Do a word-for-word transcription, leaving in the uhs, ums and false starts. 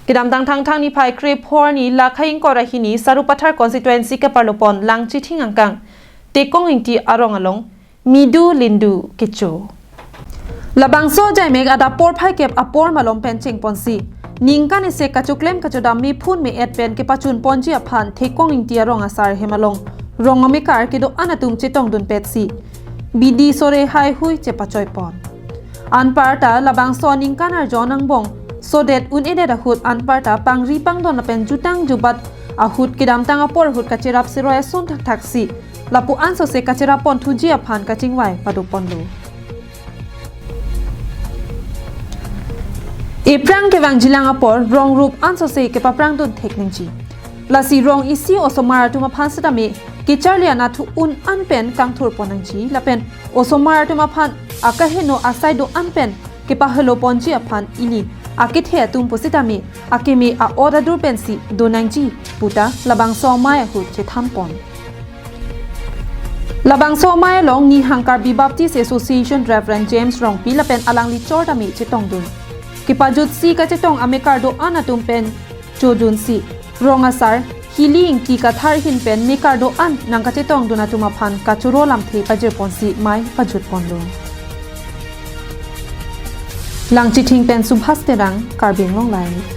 Kedamtang Thangthang niphai krepho arni Lakhai ingkoi ra hini Sarupathar constituency keparlopon Langchithing angkang Tekong Ingti arong along midu lindu kecho. Labangso ajaimek adap porphai kep apor malom pen chengponsi ningkan isi kachoklem kachodam mephun me-et pen kepachunponji aphan Tekong Ingti arong asar hem along rong amekar kedo-an atum chetongdunpetsi bidi sore haihui chepachoipon. Anparta labangso aningkan arjon angbong sodet un-edet ahut anparta pangri pangdon lapen jutang jubat ahut kedamtang apor ahut kacherap seroi ason thakthaksi lapu ansose kacherap ponthuji aphan kachingvai padoponlo. Ephrang kevangjilang apor rong rup ansose kepaprangdun thek nangji. Lasi rong isi osomar atum aphan setame kecharli anatthu un-an pen kangthurpon nangji lapen osomar atum aphan akaheno asai do-an pen kepahaloponji aphan ili akethe atum pusitame akeme a-ot adur pensi do nangji puta labangso amei ahut chethanpon. Labangso amei along Nihang Karbi Baptist Association Reverend James Rongpi lapen alangli chor tame chetongdun. Kepajutsi kachetong amekar do-an atum pen chodunsi rong asar Hili Ingti Kathar ahin pen mekar do-an nangkachetongdun atum aphan kachoro lamthe pajirponsi mei pajutponlo. Langchithing pen Subhas Terang, Karbi Anglong Live.